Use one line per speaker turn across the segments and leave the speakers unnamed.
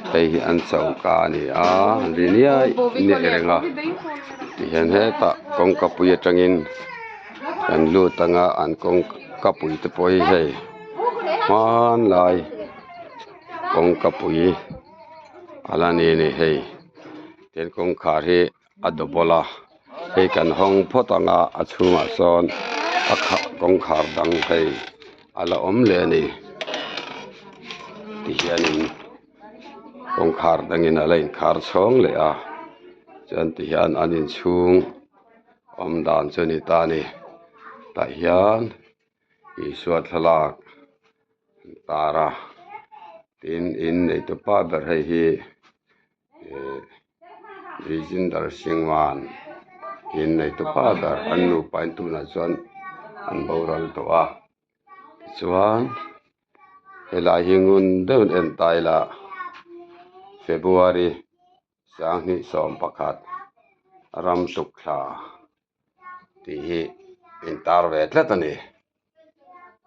Hei hi an choka a ni a ri niai niai reng a tihian hetah kawngka pui atangin kan lut anga an kawngka pui te pawh hi hei hmanlai kawngka pui a la ni a ni hei tin kawngkhar hi a double a hei kan hawng phawt ang a a chhungah sawn a kawngkhar dang hei a la awm leh a ni tihianin kawngkhar dangin a la inkhar chhawng leh a chuan tihian an inchhung awm dan chu a ni ta a ni tah hian Isua thlalak an tar a tin in neitu pa ber hei hi ihh Vijinder Singh Mann in neitu pa ber an nupa in tunah chuan an boral tawh a tichuan helai hi ngun deuhin en ta ila February Sanghnih 11 ram tuk thla tih hi intar ve tlat a ni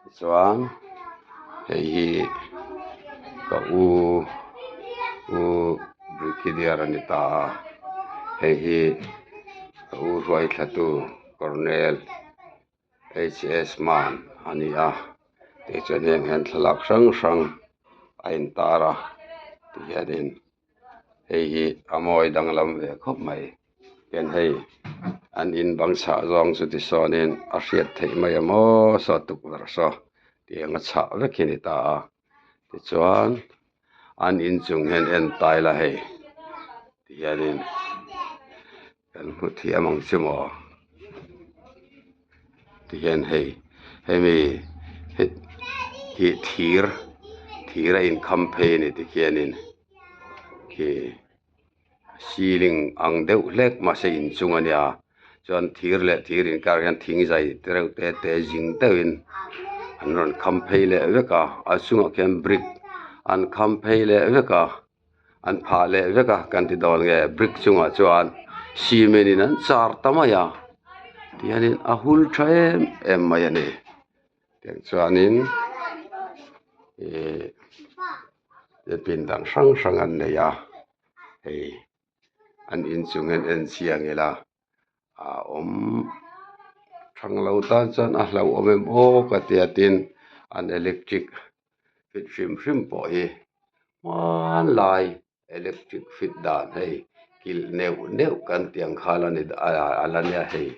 tichuan hei hi ka u u brigadier a ni ta a hei hi ka u hruai thla tu colonel H S Mann a ni a tichuan heng hian thlalak hrang hrang a intar a tihianin hei hi a mawi danglam ve khawp mai tian hei an in bang chhah zawng chu tisawnin a hriat theih mai a maw saw tukverh saw tiang a chhah vek hi a ni ta a tichuan an inchung hian en tai la hei tihianin. Kan hmu thiam ang chu maw tihian hei hemi hi thir thir a inkham phei a ni tikhianin khi ceiling ang deuh hlek mahse inchung a nia chuan thir leh thir inkar hian thing zai te reuh te te zing deuhin an rawn kham phei leh vek a a chungah khian brick an kham phei leh vek a. An phah leh vek a kan ti dawn nge brick chungah chuan cement in an char ta mai a tihianin a hul tha em em mai a ni tiang chuanin ihh pindan hrang hrang an nei a hei an inchung hian en chiang ila a awm thang lo tan chuan a hlauhawm em aw ka ti a tin an electric fit hrim hrim pawh hi hmanlai electric fit dan hei kilh neuh neuh kan tih ang kha la ni a la nia hei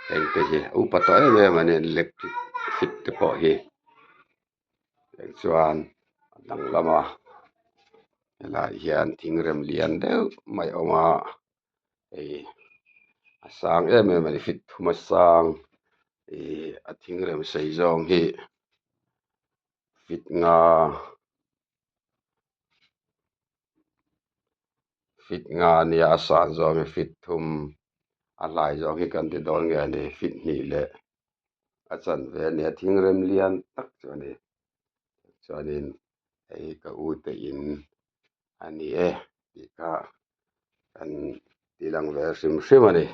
heng te hi upa tawh em em a ni electric fit te pawh hi chuan a dang lama helaiah hian thingrem lian deuh mai a awm a hei a sang em em a ni fit thum a sang ih a thingrem sei zawng hi fit nga fit nga a nia a san zawng hi fit thum a hlai zawng hi kan ti dawn nge a ni fit hnih leh a chanve a nia thingrem lian tak chu a ni chuanin hei ka u te in a ni e tih kha kan ti lang ve hrim hrim a ni.